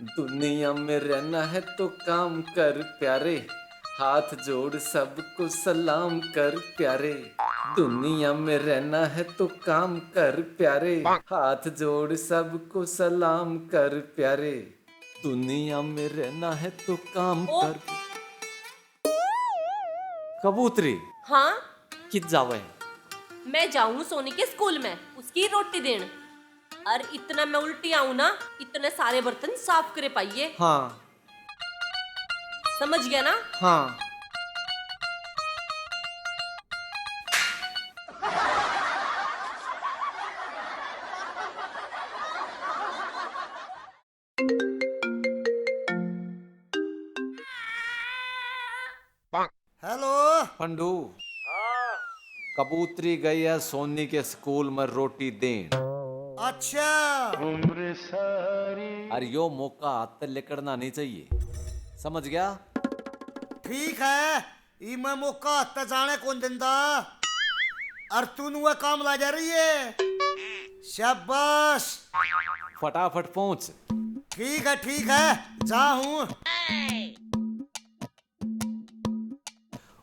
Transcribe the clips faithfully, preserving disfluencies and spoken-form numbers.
दुनिया में रहना है तो काम कर प्यारे, हाथ जोड़ सबको सलाम कर प्यारे। दुनिया में रहना है तो काम कर प्यारे, हाथ जोड़ सबको सलाम कर प्यारे। दुनिया में रहना है तो काम ओ। कर। कबूतरी। हाँ? कित जावे? मैं जाऊं सोनी के स्कूल में, उसकी रोटी देन। और इतना मैं उल्टी आऊं ना, इतने सारे बर्तन साफ करे पाइए। हाँ। समझ गया ना? हाँ। हेलो। फंडू। हाँ। कबूतरी गई है सोनी के स्कूल में रोटी देन। अच्छा। अरे यो मौका हाथ ते लिकड़ना नहीं चाहिए, समझ गया? ठीक है, ई मैं मौका हाथ ते जाने कौन दिंदा। और तू नुआ काम ला जा रही है। शाबाश। फटाफट पहुंच। ठीक है, ठीक है, जा हूँ।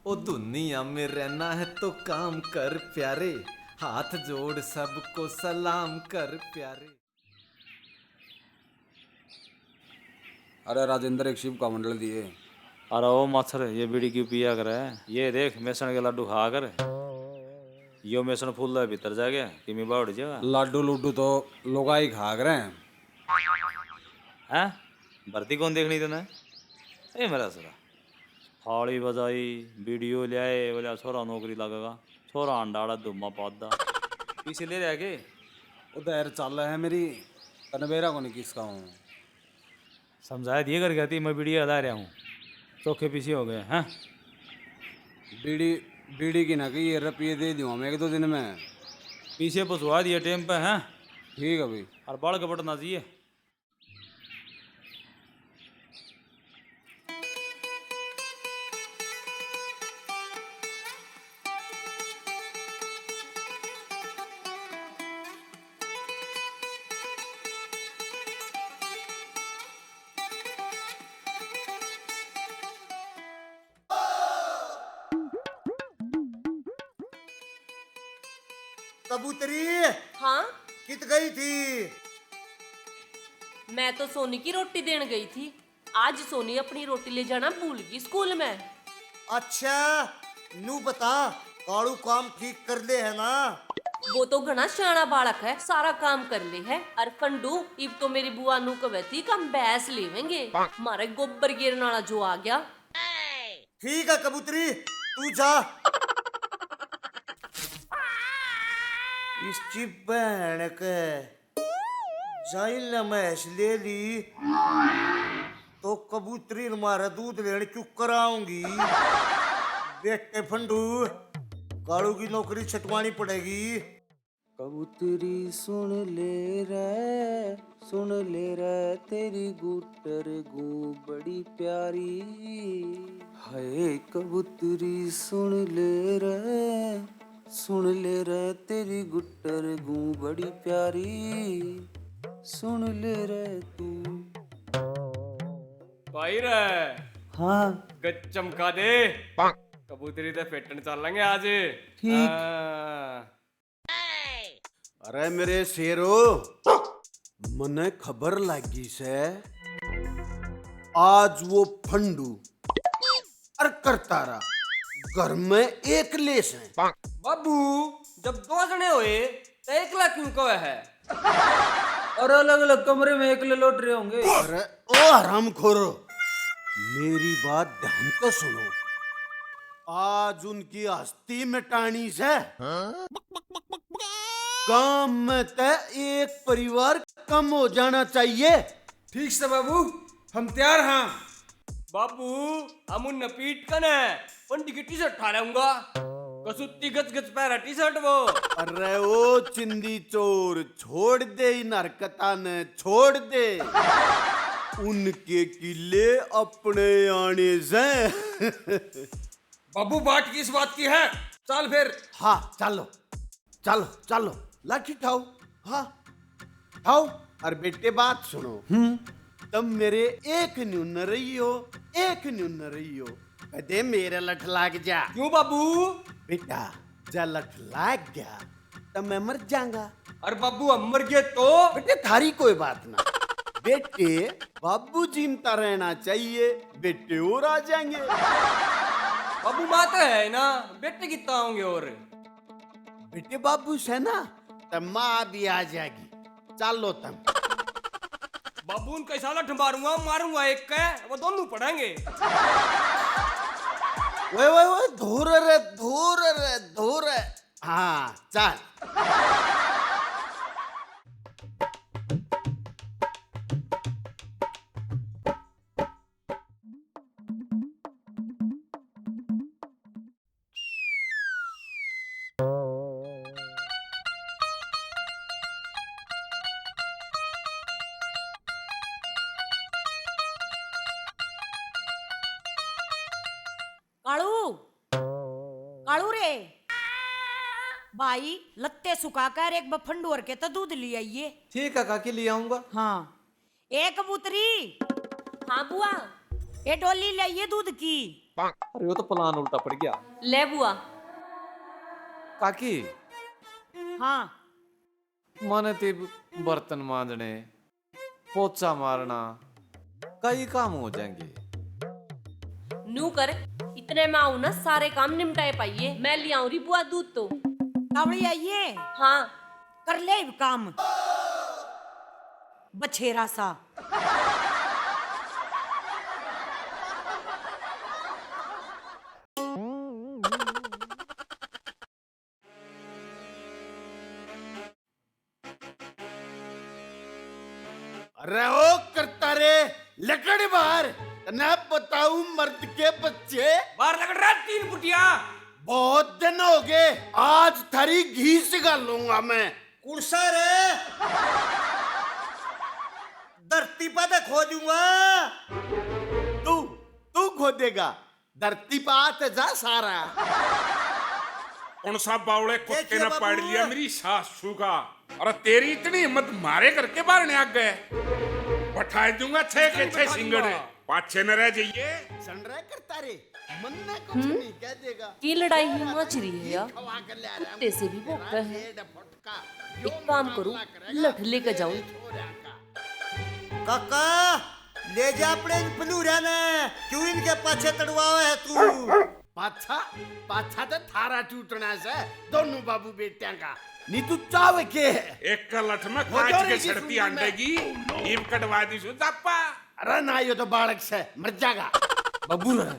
ओ दुनिया में रहना है तो काम कर प्यारे, हाथ जोड़ सबको सलाम कर प्यारे। अरे राजेंद्र, एक शिव का मंडल दिए। अरे ओ माछर, ये बीड़ी क्यों पिया करे? ये देख, मेसन के लाडू खा कर। यो मेसन फूल भीतर जा गया, किमी बावड़ जाएगा। लाडू लुड्डू तो लुगाई खा करे। हैं? भर्ती कौन देखनी तने? ए मेरा सरा, थाली बजाई, वीडियो ल्याए, बोला छोरा नौकरी लगेगा, छोरा अंडाड़ा धुम्मा पादा। पीछे ले रहा के? उधर चाल है मेरी, तने बेरा को नहीं किसका हूँ। समझाया दिए कर गया थी, मैं बीड़ी हला रहा हूँ, चोखे पीछे हो गए हैं। बीड़ी, बीड़ी की ना कही, ये रुपये दे दूँ हम एक दो दिन में। पीछे पहुँचवा दिए टाइम पे हैं। ठीक है भाई। और बाल कपट ना चाहिए। कबूतरी, हाँ? कित गई थी? मैं तो सोनी की रोटी देन गई थी। आज सोनी अपनी रोटी ले जाना भूल गई स्कूल में। अच्छा, नू बता, कालू काम ठीक कर ले है ना? वो तो घना सियाणा बालक है, सारा काम कर ले है। अर फंडू, इब तो मेरी बुआ नू कवे थी कि हम भैंस लेवेंगे। मारे गोबर गिरन वाला जो आ गया। ठीक है कबूतरी, तू जा। इसकी बहन के जाइल ने भैंस ले ली तो कबूतरी ने मारे दूध लेने क्यों कराऊंगी। बेटे फंडू, कालू की नौकरी छटवानी पड़ेगी। कबूतरी सुन ले रे, सुन ले रे, तेरी गुट्टर गू बड़ी प्यारी। हाय कबूतरी सुन ले रे, सुन ले रे, तेरी गुट्टर गू बड़ी प्यारी। सुन ले रे तू। भाई रे। हाँ। गज चमका दे। कबूतरी ते फेटन चलेंगे आज। ठीक। हाँ। अरे मेरे शेरो, मने खबर लागी से, आज वो फंडू अर करतारा घर में एकले से। बाबू, जब दो जने होए तो एकला क्यों कहे है? और अलग-अलग कमरे में एकले लौट रहे होंगे। अरे ओ हरामखोरो, मेरी बात ध्यान से सुनो। आज उनकी हस्ती मिटानी से। गांव में ते एक परिवार कम हो जाना चाहिए। ठीक से बाबू, हम तैयार हाँ। बाबू, हम उनने पीट कने पंडी की टी-शर्ट ठा लाऊंगा। कसूती गच गच पहरा टी-शर्ट वो। अरे ओ चिंदी चोर, छोड़ दे इन हरकतां ने, छोड़ दे। उनके किले अपने आने से। बाबू, बाट किस बात की है? चल फिर। हाँ, चलो, चलो, चलो, लाठी ठाओ। हाँ, ठाओ। अरे बेटे, बात सुनो। हम्म। तम मेरे एक न्यून रही हो, एक न्यून रही हो। कदे मेरे लठ लाग जा। क्यों बाबू? बेटा, जा लठ लाग गया तो मैं मर जाऊंगा। अरे बाबू, हम मर गए तो? बेटे, थारी कोई बात ना। बेटे, बाबू जीमता रहना चाहिए, बेटे और आ जाएंगे। बाबू, माँ तो है ना, बेटे कितना होंगे और? बेटे, बाबू से ना, तो माँ भी आ जाएगी। चलो तम। बाबू, उनका साला मारूंगा, मारूंगा एक का, वो दोनों पड़ेंगे। ओए, ओए, ओए, धूर रे, धूर रे, धूर। हाँ, चल। कालू, कालू रे, भाई, लत्ते सुखा कर एक बफंडू और के तो दूध ले आइए। ठीक है काकी, ले आऊंगा। हाँ, ए कबूतरी। हाँ बुआ। ए डोली ले आइए दूध की। अरे, वो तो प्लान उल्टा पड़ गया। ले बुआ। काकी। हाँ। माने ते बर्तन मांजने, पोछा मारना, कई काम हो जाएंगे। न्यू कर, इतने में आऊं ना, सारे काम निपटाए पाइए। मैं ले आऊं री बुआ दूध तो। तावड़ी आइए। हाँ। कर ले इब काम, बछेरा सा। अरे ओ करता रे, लकड़ बाहर। तने बताऊं मर्द के बच्चे। बाहर लकड़ रहा, तीन फुटिया। बहुत दिन हो गए, आज थारी घीस घालूंगा मैं। कुड़सा रे, धरती पे तो खोदूंगा। तू, तू खोदेगा? धरती पे आते जा सारा। कौन सा बावले कुत्ते ने पाड़ लिया मेरी सासू का? अरे तेरी इतनी हिम्मत, मारे करके बाहर आ गए। बैठा दूंगा छह के छह सिंगड़, पाछे न रह जाइए। सन रह करता रे, मन में कुछ हम्म? नहीं कह देगा। की लड़ाई ही मच रही है यार। कुत्ते से भी भौंकता है। एक काम करूं, लठ लेके जाऊं। काका, ले जा अपने इन पलूरिया ने, क्यों इनके पाछे तड़वावे है तू? पाछा, पाछा तो थारा टूटना से, दोनों बाबू बेटियां का। नी तू चावे के है? एक का लठ में कांच के छड़ती आंडेगी, नीम कटवा दी सु जापा। अरे ना, यो तो बालक से, मर जाएगा। बाबू रे,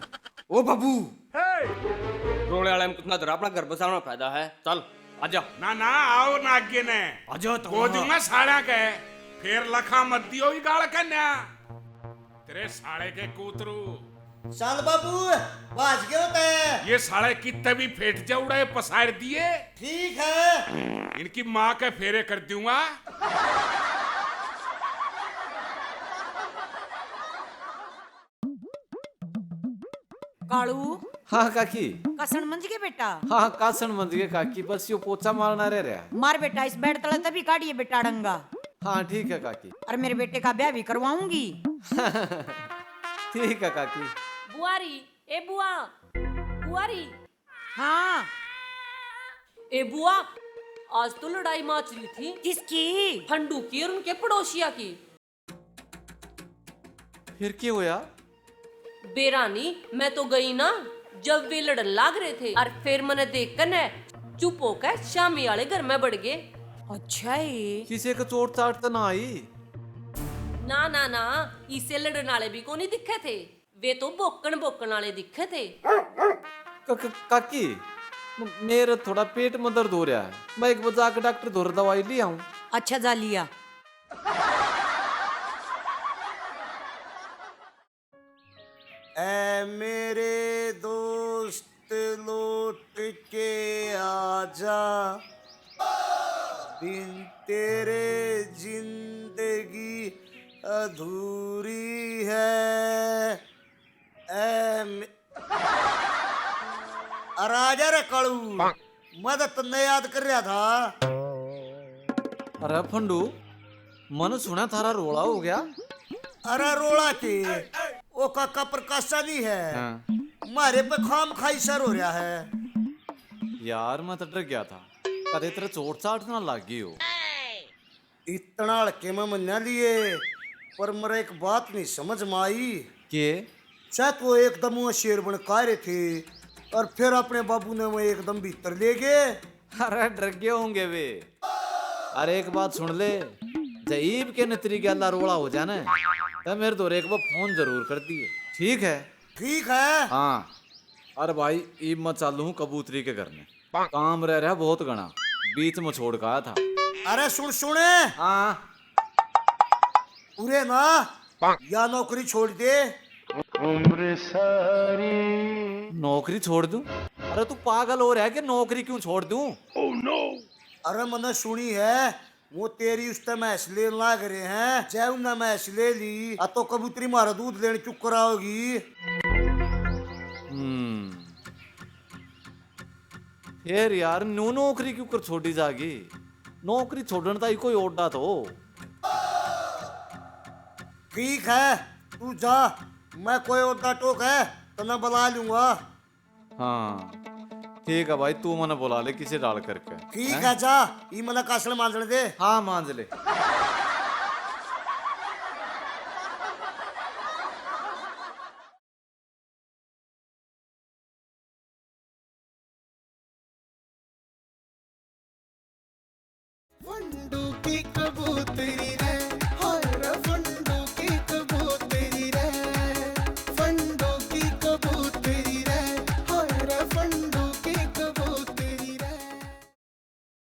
ओ बाबू। रोले वाले में कितना डर, अपना घर बसाना फायदा है। चल, आजा। ना, ना, आओ ना आगे ने। आजा तो। को दूंगा साला के। फिर लखा मत दियो ही गाल कन्या। तेरे साले के कूतरू। चल बाबू, भाज गयो तै। ये साले कितने भी फेट जा उड़ा, ये पसार दिए। ठीक है। इनकी माँ के फेरे कर दूंगा। कालू। हाँ काकी। कासण मंज गए बेटा? हाँ, कासण मंज गए काकी, बस यो पोछा मारना रह रहा। मार बेटा, इस बेड तले तभी काढ़िए बेटा डंगा। हाँ ठीक है काकी। और मेरे बेटे का ब्याह भी करवाऊंगी। ठीक है काकी। बुआ री, ए बुआ, बुआ री। हाँ। ए बुआ, आज तो लड़ाई माच रही थी। किसकी? फंडू की और उनके पड़ोसिया की। फिर के होया? बेरा नी, मैं तो गई ना, जब वे लड़न लाग रहे थे, और फिर मने देख कर न चुप होकर शामी वाले घर में बढ़ गए। अच्छा है। किसी को चोट चाट तो ना आई? ना, ना, ना, इसे लड़न वाले भी कोनी दिखे थे, वे तो भोकण भोकण वाले दिखे थे। क-, क-, काकी, म-, मेरे थोड़ा पेट में दर्द हो रहा है, मैं एक बार जाकर डॉक्टर धोर दवाई ले आऊं? अच्छा, जा लिया। ऐ मेरे दोस्त, लौट के आजा, बिन तेरे जिंदगी अधूरी है। ऐ मे-, अरे आजा रे कालू, मैं तो तन्ने याद कर रहा था। अरे फंडू, मन सुना थारा रोला हो गया। अरे रोला के, ओ काका प्रकाशा नहीं है। हाँ। मारे पे खाम खाई सर हो रहा है। यार, मैं तो डर गया था, कदे तेरे चोट चाट ना लाग गई हो। इतना हल्के में मन्ना लिए, पर मेरा एक बात नहीं समझ में आई। के? चाहे तो एकदम वो शेर बन का रहे थे, और फिर अपने बाबू ने वो एकदम भीतर ले गए। अरे, डर गए होंगे वे। अरे, एक बात सुन ले, जईब के नतरी गैला रोला हो जाना, तो मेरे धोरे एक बार फोन जरूर कर दिए, ठीक है? ठीक है। हाँ। अरे भाई, ईब मैं चालू हूँ कबूतरी के घर में, काम रह रहा बहुत घना, बीच में छोड़ के आया था। अरे सुन, सुने। हाँ। उरे ना, या नौकरी छोड़ दे। नौकरी छोड़ दूं? अरे तू पागल हो रहा है कि नौकरी क्यों छोड़ दूं? अरे मैंने सुनी है, वो तेरी उस ते मैस लेन लाग रहे हैं, जय उन्हें मैस ले ली, आ तो कबूतरी मारा दूध लेने चुक कराओगी। हम्म। फिर यार, न्यू नौकरी क्यों कर छोड़ी जागी? नौकरी छोड़न ताई कोई ओडा तो। ठीक है, तू जा, मैं कोई ओडा टोक है, तन्ने बुला लूंगा। हाँ, ठीक है भाई, तू मने बुला ले किसी डाल करके। ठीक हैं? है, जा, ई मने कासण मांजण दे। हाँ, मांज ले।